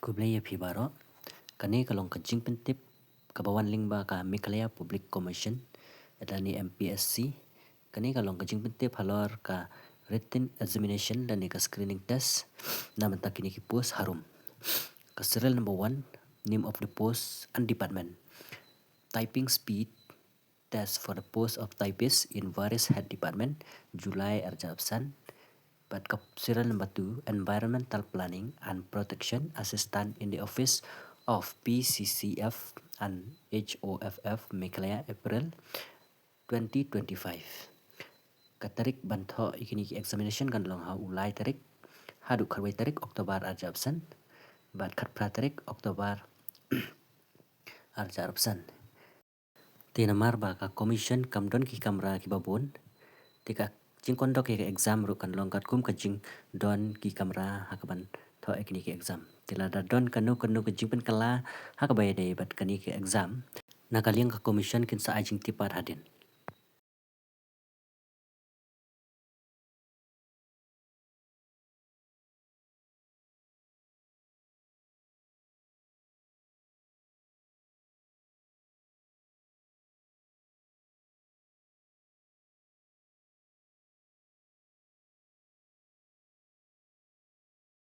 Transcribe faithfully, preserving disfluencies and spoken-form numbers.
Khublei ïa phi baroh. Kane ka long ka jingpyntip kaba wan lyngba ka Meghalaya Public Commission lane M P S C. Kane ka long ka jingpyntip halor ka written examination lane ka screening test na bynta kine ki post harum. Ka serial number one, name of the post and department. Typing speed test for the post of typist in various head department, July arhajar arphew san. Bad ka serial number two, environmental planning and protection assistant in the office of P C C F and H O F F Meghalaya, April twenty twenty-five. Ka tarik ban thoh ïa kine ki examination kan long ha u lai tarik haduh khatwei tarik October arhajar arphew san bad khatphra tarik October arhajar arphew san. Te namar ba ka commission kam don ki kamra kiba bun, te ka jingconduct ïa ka exam ruh kan long katkum ka jingdon ki kamra ha kaban thoh ïa kine ki exam. Te lada don kano kano ka jingpynkylla ha kaba ïadei bad kane ka exam, na ka liang ka commission kin sa ai jingtip pat hadien.